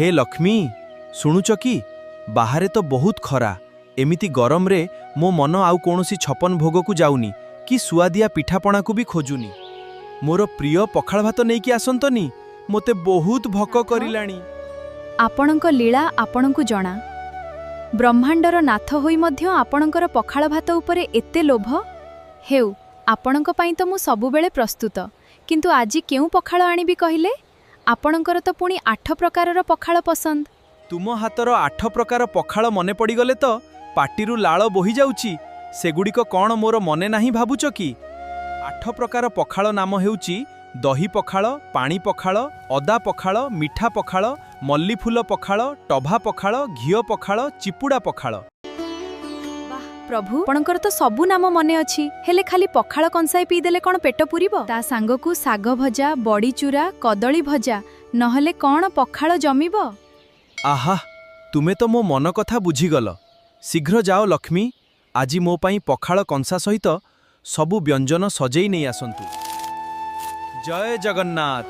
ହେ ଲକ୍ଷ୍ମୀ, ଶୁଣୁଛ କି? ବାହାରେ ତ ବହୁତ ଖରା। ଏମିତି ଗରମରେ ମୋ ମନ ଆଉ କୌଣସି 56 ଭୋଗକୁ ଯାଉନି କି ସୁଆଦିଆ ପିଠାପଣାକୁ ବି ଖୋଜୁନି। ମୋର ପ୍ରିୟ ପଖାଳ ଭାତ ନେଇକି ଆସନ୍ତନି, ମୋତେ ବହୁତ ଭୋକ ନାଥ, କରିଲାଣି। ଆପଣଙ୍କ ଲୀଳା ଆପଣଙ୍କୁ ଜଣା। ବ୍ରହ୍ମାଣ୍ଡର ନାଥ ହୋଇ ମଧ୍ୟ ଆପଣଙ୍କର ପଖାଳ ଭାତ ଉପରେ ଏତେ ଲୋଭ। ହେଉ, ଆପଣଙ୍କ ପାଇଁ ତ ମୁଁ ସବୁବେଳେ ପ୍ରସ୍ତୁତ। କିନ୍ତୁ ଆଜି କେଉଁ ପଖାଳ ଆଣିବି କହିଲେ? ଆପଣଙ୍କର ତ ପୁଣି 8 ପ୍ରକାରର ପଖାଳ ପସନ୍ଦ। ତୁମ ହାତର 8 ପ୍ରକାର ପଖାଳ ମନେ ପଡ଼ିଗଲେ ତ ପାଟିରୁ ଲାଳ ବୋହି ଯାଉଛି। ସେଗୁଡ଼ିକ କ'ଣ ମୋର ମନେ ନାହିଁ ଭାବୁଛ କି? 8 ପ୍ରକାର ପଖାଳ ନାମ ହେଉଛି ଦହି ପଖାଳ, ପାଣି ପଖାଳ, ଅଦା ପଖାଳ, ମିଠା ପଖାଳ, ମଲ୍ଲିଫୁଲ ପଖାଳ, ଟଭା ପଖାଳ, ଘିଅ ପଖାଳ, ଚିପୁଡ଼ା ପଖାଳ। ବାଃ ପ୍ରଭୁ, ଆପଣଙ୍କର ତ ସବୁ ନାମ ମନେ ଅଛି। ହେଲେ ଖାଲି ପଖାଳ କଂସାଏ ପିଇଦେଲେ କ'ଣ ପେଟ ପୂରିବ? ତା ସାଙ୍ଗକୁ ଶାଗ ଭଜା, ବଡ଼ିଚୁରା, କଦଳୀ ଭଜା ନହେଲେ କ'ଣ ପଖାଳ ଜମିବ? ଆହା, ତୁମେ ତ ମୋ ମନ କଥା ବୁଝିଗଲ। ଶୀଘ୍ର ଯାଅ ଲକ୍ଷ୍ମୀ, ଆଜି ମୋ ପାଇଁ ପଖାଳ କଂସା ସହିତ ସବୁ ବ୍ୟଞ୍ଜନ ସଜେଇ ନେଇ ଆସନ୍ତୁ। ଜୟ ଜଗନ୍ନାଥ।